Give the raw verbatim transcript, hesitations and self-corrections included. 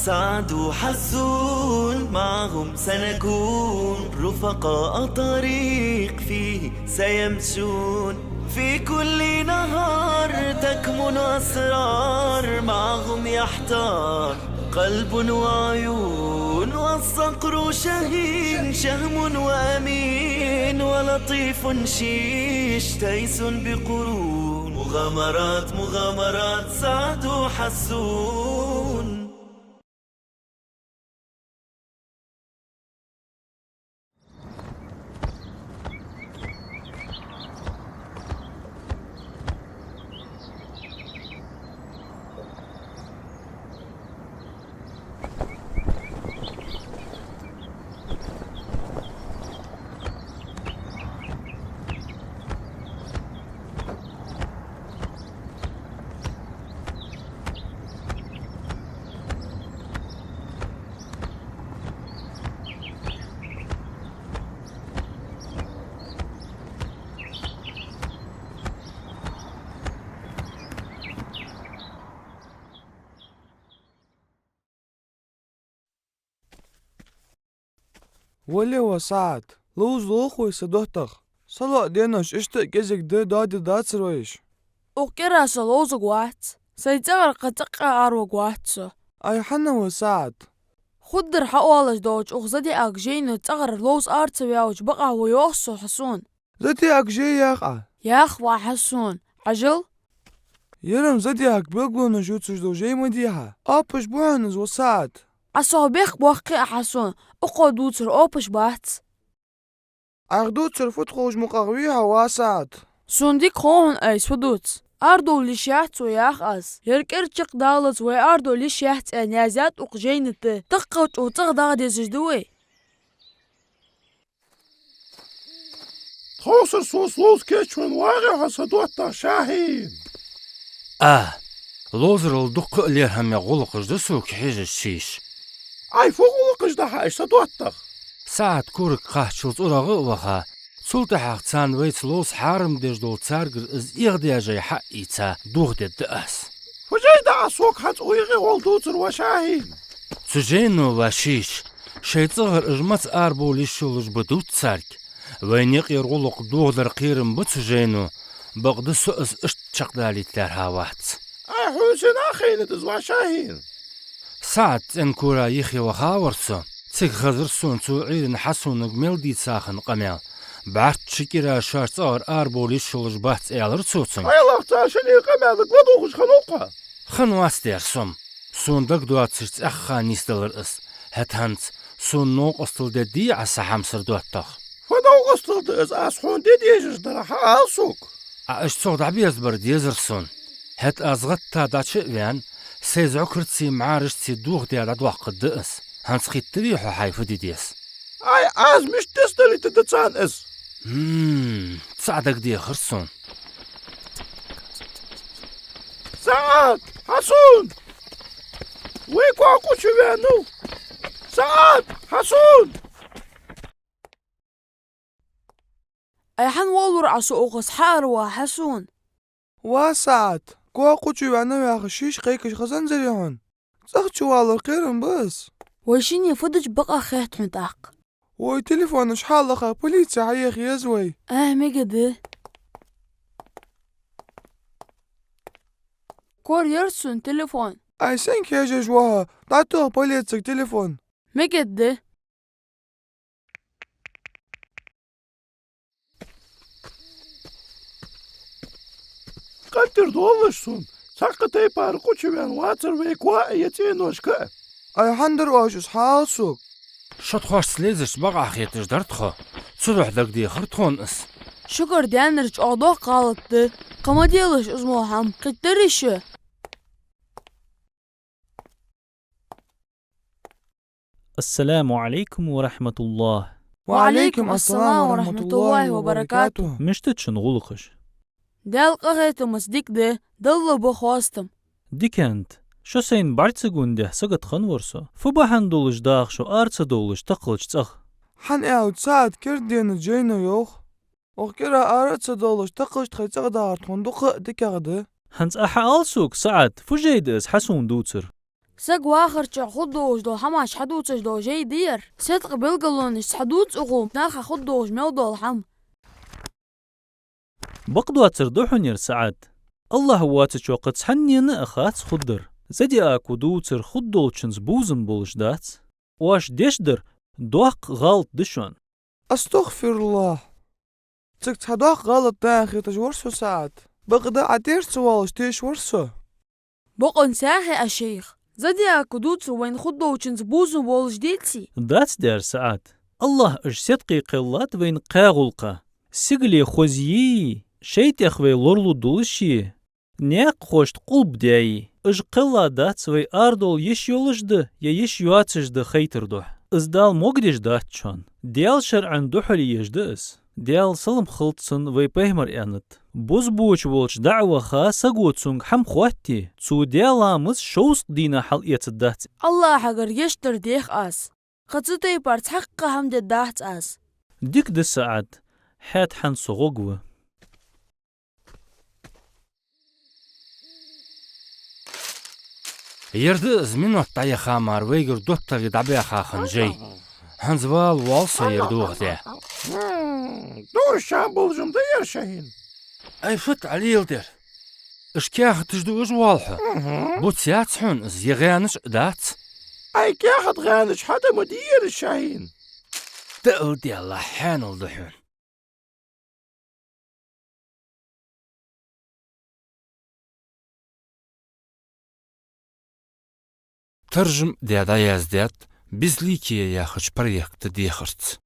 سعد وحسون، معهم سنكون رفقاء طريق فيه سيمشون. في كل نهار تكمن أسرار، معهم يحتار قلب وعيون. والصقر شهين، شهم وأمين، ولطيف شيش، تيس بقرون. مغامرات، مغامرات، سعد وحسون. Вале, ва СаӀад, ловза лоху вай са доттагӀа. СалоӀа денош иштта а кӀезига да, доаде дацар вай уж. Укх кӀира со ловзаргвац, сай цӀагӀара кхы цӀаккха араваргвац со. Ай хьан, ва СаӀад? Худдар хьаоалаш долча укх задеаг жайно цӀагӀара ловза ара ца ваьлча бакъахьа ва йоах со, Хьасун. Задеаг жай яха Ӏа? Яха, ва Хьасун. Хьажал. Ер-м задеаг белгалонаш ювцаш дола жай ма дий хьа. Оапаш ба хьона из, ва СаӀад. Ӏа сох бехк боаккхе а, Хьасун, укхо дувцар оапаш бац. Ӏайха дувцар фуд ховш мукъагӀа вий хьо, ва СаӀад? Сона дика хов хьона айса фу дувц. Арадовла йиш яц вай, яха аз. Ер кӀира чакхдаллалца вай арадовла йиш яц аьнна яздаьд укх жайна тӀа. Тахкал чӀоагӀа цӀагӀа дагӀа дезаш да вай. Тховсара соца ловза кийчвенна вагӀий хьо, са доттагӀа Шахьин? А, ловзарал дуккха а лерхӀаме гӀулакхаш да сога хьежаш шийша. Ай, фу гӀулакхаш да хьа уж, са доттагӀа? СаӀад кураг кхаччалца урагӀа а ваха, цул тӀехьагӀа царна вайца ловза хьарам деш дола царгара из эгӀадаь жай хьа а ийца, дохадергда аз. Фу жай да Ӏа сога хӀанз укх юкъе гӀолла дувцар, ва Шахьин? Цу жайно, ва шийша, шоай цӀагӀара уж маца арабовла йиш йолаш ба дувц царга. Вайна юкъера гӀулакх дохадар кхерам ба цу жайно, бакъда со из иштта чакхдалийта лаьрхӀа вац. Ай, хьона сенах хайнад из, ва Шахьин? СаӀад цӀен кора юхе ваха вар со. Цига хезар сона цу Ӏуйрийна Хьасунага мел дийца хинна къамаьл. БӀарчча кӀира шоаш цӀагӀара арабовла йиш йолаш бац, аьлар цо цунга. Хьалха цар шинне къамаьлага ладувгӀаш хиннав-кх хьо? Хиннавац, дер сом. Сона дагадоацаш цӀаьхха нийсделар из. ХӀаьта хӀанз сона новкъостал дергдий Ӏа, са хьамсара доттагӀа? Фу новкъостал да из, аз хьона де дезаш дар хьаала сога. Ӏа уж цох дӀаберзабар дезар сона. ХӀаьта аз гӀатта дӀачу а ваьнна, сай зӀукарцеи мӀарашцеи дохадаь дӀадоаккхаргда из. ХӀанз хеттарий хьо хьай фу де деза? Ай, аз мишта десталийтаргда царна из? М, цхьа дагадехар сона. СаӀад! Хьасун! Вай коа кху чу ваьннав! СаӀад! Хьасун! Ай, хьан воалавир Ӏа со укхаза, хьаара ва, Хьасун? Ва СаӀад, коа кху чу ваьннав яхаш шийша кхайкаш хезанзарий хьона? ЦӀагӀа чувалар кхерам ба из. Вай шинне фу дича бакъахьа хет хьона тӀаккха? Вай телефонаш хьалаха полице хьаеха еза вай. Ай, мегаргда. Кораергья сона телефон. Ай, сенга хьежаш ва хьо? ДӀатоха полицига телефон. Мегаргда. КъинтӀера доаллаш сона, цхьаккха тайпара кху чу ваьнна вацар вай коа а, е цӀеношка а. Ай, хӀана дир оаш из, хьаала сога? Шо тхоашца лезача бакъахьа хеташ дар тхо. Цудухьа дагадехар тхона из. Шугара даьннар чӀоагӀа доккха гӀалат да. Кхы ма делаш из мо хӀама, кхийтарий шо? السلام عليكم ورحمة الله. وعليكم السلام ورحمة الله وبركاته. Мишта да шун гӀулакхаш? Даьла къахетамца дика да, Далла ба хоастам. Дикант, шо сайна бӀарга ца гун дехьа сагота хиннавар со. Фу бахьан долаш даха шо ара ца довлаш такхалча цӀагӀа? ХӀана аьлча СаӀад кердаденнад жайно йоах. Укх кӀира ара а ца довлаш такхалча тхоай цӀагӀа дахар тхона дукха а дикагӀа да. ХӀанз Ӏа хьаала сога, СаӀад, фу жай да из Хьасун дувцар? Саг вахарча хургдолаш дола хӀамаш хьадувцаш дола жай да ер. Седкъа белгалонаш хьадувц укхо наха хургдолаш мел дола хӀама. Бакъдоацар да хьона ер, СаӀад. АллахӀ воацачоа кхы цхьаннена а хац хургдар. Зодиако дувцар хургдолчунца бувзам болаш дац. Оаш деш дар доккха гӀалат да шоана. АстагӀфируллахӀ. Цига цхьа доккха гӀалат да аьнна хеташ вар со, СаӀад. Бакъда Ӏа тӀера ца воалаш теш вар со. Бокъонца хьа, шейх. Зодиако дувцар вайна хургдолчунца бувзам болаш деций? Дац дер, СаӀад. АллахӀа уж седкъий кхеллад вайна кхаь гӀулакха. Сигале хозъе, шоай тӀех вай лоралу долаше, наькъахошта къулб даье. Уж кхелла дац вай арадовла йиш йолаш да е йиш йоацаш да хайтар духьа. Из Дала могадеш дац шоана. Даьла шарӀан духьале еш да из. Даьла салам хилда цунна вай пайхамара аьннад: бузбуч волча даӀа ваха саго цунга хӀама хоатте, цо даь ламаз шовзткъа дийнахьа хьалъэцаргдац. АллахӀагара гешт дар дех аз. Кхы цу тайпара цхьаккха хӀама дергдац аз. Дика да, СаӀад, хӀаьта хӀанз со гӀоргва. Ер да из минот дӀаяха мара вайгара доттагӀий дӀабаьха хинна жай. ХӀанз вала воал со ер дохаде. Хм, дурша болжам да ер, Шахин. Ай, фат Ӏалил дер. Уж каьхаташ дуаш воал хьо. Мгм. Буц яц хьона из, е гӀаьнаш а дац. Ай, каьхат гӀаьнаш хьада ма дий ер, Шахин. Дала Даьла хьанал да хьона. Таржам даь дӀаяздаьд «Безликие» яхача проекта дехарца.